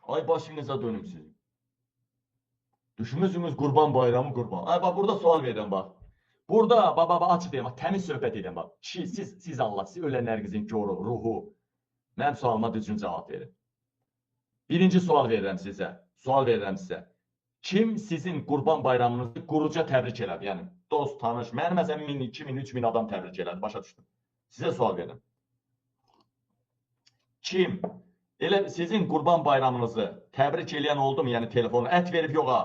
Ay başınıza dönüm sizin. Düşünmüsünüz Qurban Bayramı qurban. Ay bax, burada sual verirəm bax. Burada bax, bax, açıq deyim, bax, təmiz söhbət edirəm bax. Kişi, siz Allah, siz ölənlərinizin goru, ruhu. Mənim sualıma düzgün cavab verin. Birinci sual verirəm sizə. Sual verirəm sizə. Kim sizin Qurban Bayramınızı quruca təbrik elədi? Yəni dost, tanış, mənim məsələn 1000, 2000, 3000 adam təbrik elədi, başa düşdüm. Sizə sual verirəm. Kim elə sizin Qurban Bayramınızı təbrik eləyən oldu mu? Yəni telefonu ət verib yox ha.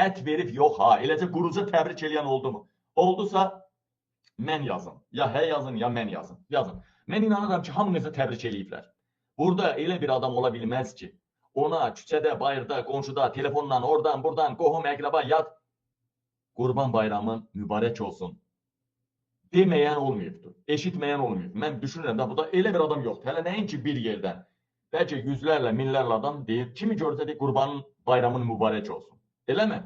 Ət verib yox ha. Eləcə quruca təbrik eləyən oldu mu? Oldusa mən yazın. Ya hə yazın, ya mən yazın. Yazın. Mən inanıram ki, hamınızı təbrik eləyiblər. Burada elə bir adam ola bilməz ki, ona küçədə, bayırda, qonşuda, telefonla, oradan, buradan, qohum, əqraba, yad Qurban Bayramın mübarək olsun deməyən olmayıbdır, eşitməyən olmayıb. Mən düşünürəm də, burada elə bir adam yoxdur. Hələ nəinki bir yerdən, bəlkə yüzlərlə, minlərlə adam deyir, kimi görsə deyir, Qurban Bayramın mübarək olsun. Eləmi?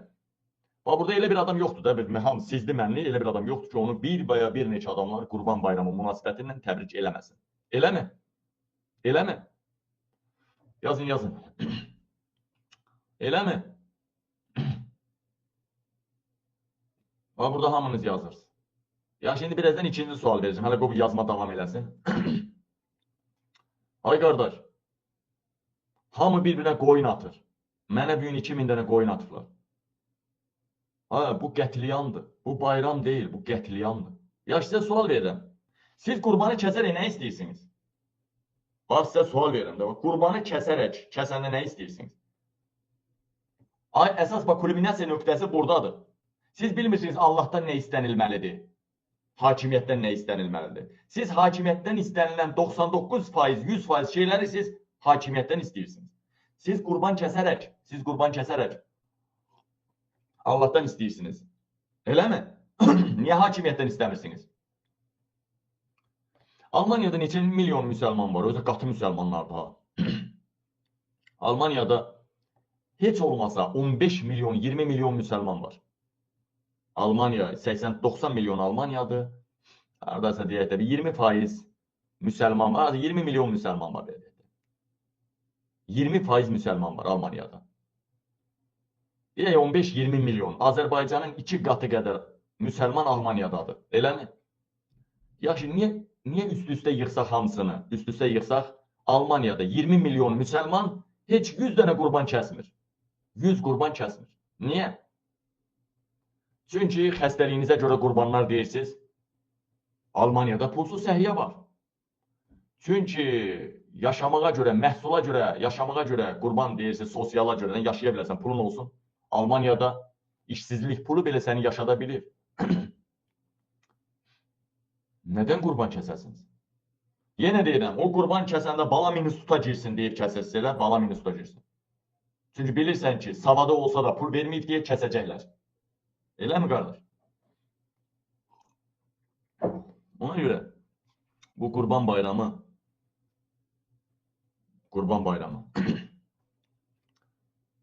Bax, burada elə bir adam yoxdur da, hamı sizli mənli, elə bir adam yoxdur ki, onu bir və ya bir neçə adamlar Qurban Bayramı münasibəti ilə təbrik eləməsin. Eləmi? Eləmi? Yazın, yazın. Eləmi? Bax, burada hamınız yazırsınız. Ya şimdi birazdan ikinci sual vereceğim. Hələ qoy yazma davam eləsin. Ay qardaş, hamı bir-birinə qoyun atır. Mənə bu gün 2000 dənə qoyun atıblar. Ha, bu qətliamdır. Bu bayram deyil, bu qətliamdır. Ya sizə sual verirəm. Siz qurbanı kəsərək nə istəyirsiniz? Bax, sizə sual verirəm də. Bax, qurbanı kəsərək, kəsəndə nə istəyirsiniz? Ay, əsas bax, kulminasiya nöqtəsi buradadır. Siz bilmirsiniz Allahdan nə istənilməlidir? Hakimiyyətdən nə istənilməlidir? Siz hakimiyyətdən istənilən 99%, 100% şeyləri siz hakimiyyətdən istəyirsiniz. Siz qurban kəsərək, siz qurban kəsərək Allahdan istəyirsiniz. Eləmi? Niyə hakimiyyətdən istəmirsiniz? Almaniyada neçə milyon müsəlman var? Özü qatı müsəlmanlardır ha. Almaniyada heç olmasa 15 milyon, 20 milyon müsəlman var. Almaniya 80-90 milyon Almaniyadır. Haradasa deyək də 20% müsəlman var. 20 milyon müsəlman var deyək də. 20% müsəlman var Almaniyada. Deyək 15-20 milyon. Azərbaycanın 2 qatı qədər müsəlman Almaniyadadır. Eləmi? Yaxşı, niyə üst-üstə yığsaq hamısını? Üst-üstə yığsaq Almaniyada 20 milyon müsəlman heç 100 dənə qurban kəsmir. 100 qurban kəsmir. Niyə? Çünki xəstəliyinizə görə qurbanlar deyirsiniz. Almaniyada pulsuz səhiyyə var. Çünki yaşamağa görə, məhsula görə, yaşamağa görə qurban deyirsiniz, sosiala görə yaşaya bilərsən, pulun olsun. Almaniyada işsizlik pulu belə səni yaşada bilir. Nədən qurban kəsəsiniz? Yenə deyirəm, o qurban kəsəndə bala instituta girsin deyib kəsəsə elə, bala instituta girsin. Çünki bilirsən ki, savadı olsa da pul verməyib deyə kəsəcəklər. Eləmi qardaş? Ona görə bu Qurban Bayramı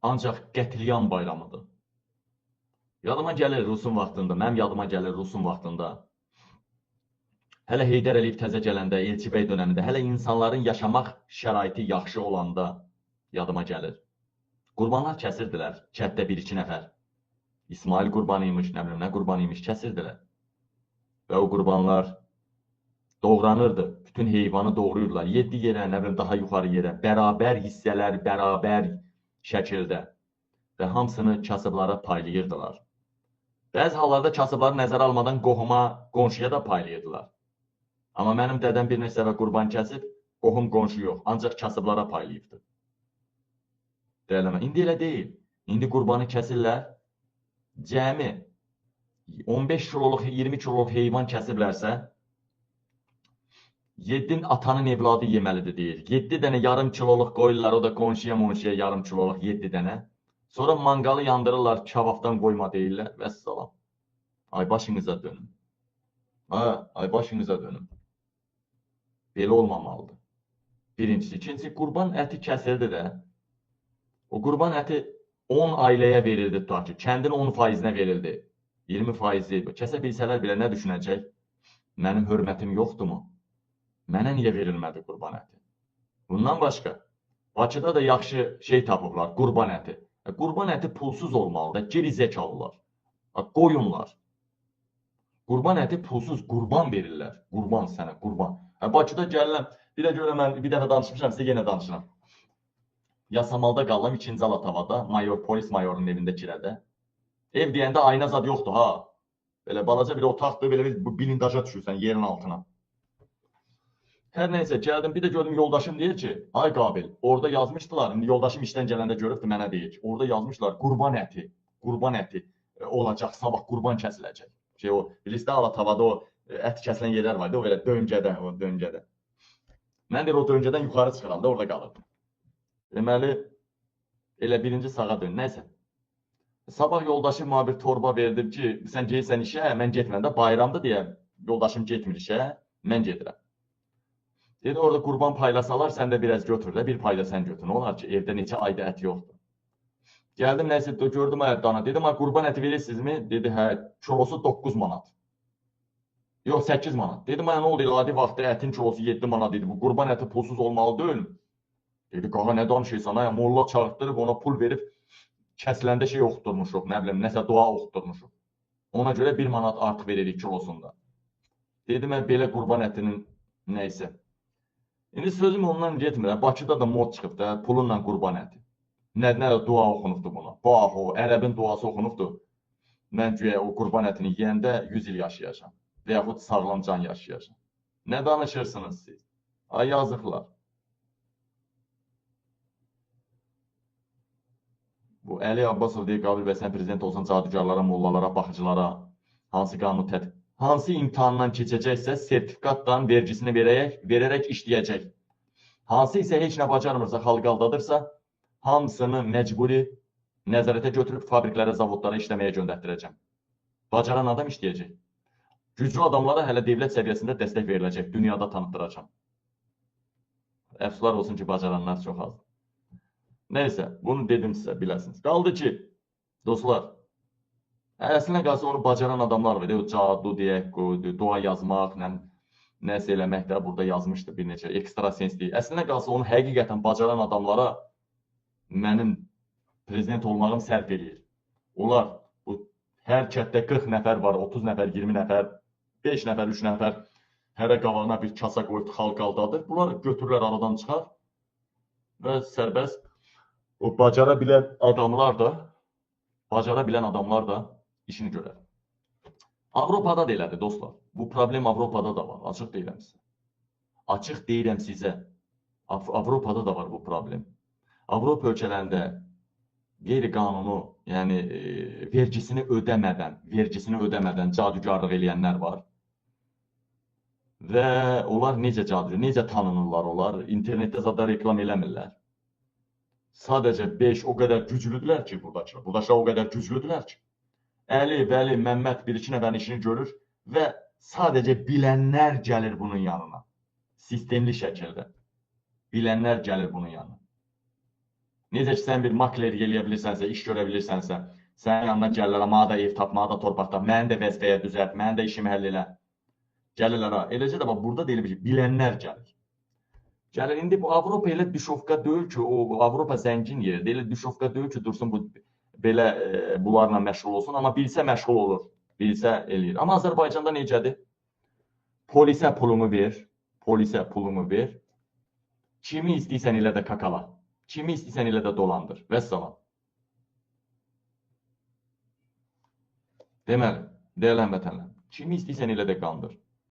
ancaq qətliam bayramıdır. Yadıma gəlir Rusun vaxtında, mənim yadıma gəlir Rusun vaxtında. Hələ Heydər Əliyev təzə gələndə, Elçibəy dönəmində, hələ insanların yaşamaq şəraiti yaxşı olanda yadıma gəlir. Qurbanlar kəsirdilər, kənddə bir-iki nəfər. İsmail qurbanı imiş, nə bilim nə qurbanı imiş, kəsirdilər. Və o qurbanlar doğranırdı. Bütün heyvanı doğrayırdılar. 7 yerə, nə bilim daha yuxarı yerə, bərabər hissələr, bərabər şəkildə. Və hamısını kasıblara paylayırdılar. Bəzi hallarda kasıbları nəzərə almadan qohuma, qonşuya da paylayırdılar. Amma mənim dədəm bir neçə dəfə qurban kəsib, qohum qonşu yox, ancaq kasıblara paylayıbdı. Deyilmə. İndi elə deyil. İndi qurbanı kəsirlər. Cəmi 15 kiloluq, 20 kiloluq heyvan kəsiblərsə, 7 atanın evladı yeməlidir deyir. 7 dənə yarım kiloluq qoyurlar, o da qonşuya monşuya yarım kiloluq 7 dənə. Sonra manqalı yandırırlar, kababdan qoyma deyirlər. Vəssalam. Ay başınıza dönün. Ha, ay başınıza dönün. Belə olmamalıdır. Birincisi. İkincisi, qurban əti kəsildi də. O qurban əti 10 ailəyə verildi, tutaq ki, kəndin 10%-nə verildi. 20%-i. Kəsə bilsələr belə nə düşünəcək? Mənim hörmətim yoxdurmu? Mənə niyə verilmədi qurban əti? Bundan başqa, Bakıda da yaxşı şey tapıblar, qurban əti. Qurban əti pulsuz olmalıdır, geri zekalılar, qoyunlar. Qurban əti pulsuz qurban verirlər. Qurban sənə, qurban. Bakıda gəlirəm, bir də görürəm, mən bir dəfə danışmışam, sizə yenə danışıram. Yasamalda qalıram, 2-ci Alatavada, mayor, polis mayorunun evində kirədə. Ev deyəndə ayna zad yoxdur, ha. Belə balaca bir otaqdır, belə bir bilindaja düşürsən yerin altına. Hər nəysə, gəldim, bir də gördüm, yoldaşım deyir ki, ay Qabil, orada yazmışdılar, indi yoldaşım işdən gələndə görübdür, mənə deyir ki, orada yazmışlar, qurban əti, qurban əti olacaq, sabah qurban kəsiləcək. Şey, o, bilirsiniz də, Alatavada o ət kəsilən yerlər var idi, o belə döngədə, o döngədə. Mən deyir, o döngədən yuxarı çıxıram da, orada qalırdım. Deməli, elə birinci sağa dön, nəysə. Sabah yoldaşım mənə bir torba verdi ki, sən gedirsən işə, mən getmirəm də, bayramdır deyə yoldaşım getmir işə, mən gedirəm. Dedi, orada qurban paylasalar, sən də biraz götür də, bir payda sən götür. Nə olar ki, evdə neçə ayda ət yoxdur. Gəldim, nəsə, gördüm dana. Dedim, ha, qurban əti verirsinizmi? Dedi, hə, kilosu 9 manat. Yox, 8 manat. Dedim, hə, nə oldu, adi vaxtda ətin kilosu 7 manat idi. Bu qurban əti pulsuz olmalı deyil. Dedi, qağa, nə danışırsan, ha, molla çağırtdırıb, ona pul verib, kəsiləndə şey oxutdurmuşuq, nə bilim, nəsə dua oxutdurmuşuq. Ona görə 1 manat artıq veririk kilosunda. Dedim, hə, belə qurban ətinin nəysə. İndi sözüm ondan getmir. Bakıda da mod çıxıb da, pulunla qurban əti. Nə də dua oxunubdur buna. Bax o, ərəbin duası oxunubdur. Mən güya o qurban ətini yeyəndə 100 il yaşayacağam. Və yaxud sağlam can yaşayacağam. Nə danışırsınız siz? Ay yazıqlar. Bu Əli Abbasov deyir, Qabil bəy, sən prezident olsan cadugarlara, mollalara, baxıcılara hansı qanun tətbiq, hansı imtahandan keçəcəksə sertifikatdan vergisini verərək işləyəcək. Hansı isə heç nə bacarmırsa, xalqı aldadırsa, hamısını məcburi nəzarətə götürüb fabriklərə, zavodlara işləməyə göndərtdirəcəm. Bacaran adam işləyəcək. Güclü adamlara hələ dövlət səviyyəsində dəstək veriləcək, dünyada tanıtdıracam. Əfsuslar olsun ki, bacaranlar çox azdır. Nəysə, bunu dedim sizə, biləsiniz. Qaldı ki, dostlar, əslində qalsa onu bacaran adamlar var. O cadu deyək, dua yazmaq, nəsə eləmək də burada yazmışdı bir neçə ekstrasens deyək. Əslində qalsa onu həqiqətən bacaran adamlara mənim prezident olmağım sərf eləyir. Onlar, bu, hər kətdə 40 nəfər var, 30 nəfər, 20 nəfər, 5 nəfər, 3 nəfər hərə qabağına bir kasa qoyub xalq aldadır. Bunlar götürürlər, aradan çıxar və sərbəst o bacara bilən adamlar da, işini görər. Avropada da elədir, dostlar. Bu problem Avropada da var. Açıq deyirəm sizə. Açıq deyirəm sizə. Avropada da var bu problem. Avropa ölkələrində qeyri-qanunu, yəni vergisini ödəmədən cadugarlıq eləyənlər var. Və onlar necə cadugar, necə tanınırlar onlar? İnternetdə zada reklam eləmirlər. Sadəcə 5 o qədər güclüdülər ki, buradakılar. Buradakılar o qədər güclüdülər ki. Əli, Vəli, Məmməd bir-iki nəfərin işini görür və sadəcə bilənlər gəlir bunun yanına. Sistemli şəkildə. Bilənlər gəlir bunun yanına. Necə ki, sən bir makler eləyə bilirsənsə, iş görə bilirsənsə, sənin yanına gəlirlər, mənə da ev tap, mənə da torpaq tap, məni də vəzifəyə düzəlt, məni də işimi həll elə. Gəlirlər ha. Eləcə də bax, burada da elə bir şey, bilənlər gəlir. Gəlir, indi bu Avropa elə düşovka deyil ki, o Avropa zəngin yerdir, elə düşovka deyil ki, dursun bu belə bunlarla məşğul olsun, amma bilsə məşğul olur, bilsə eləyir. Amma Azərbaycanda necədir? Polisə pulumu ver, polisə pulumu ver, kimi istəyirsən elə də kakala, kimi istəyirsən elə də dolandır. Vəssalam. Deməli, deyilən vətənlər, kimi istəyirsən elə də qandır.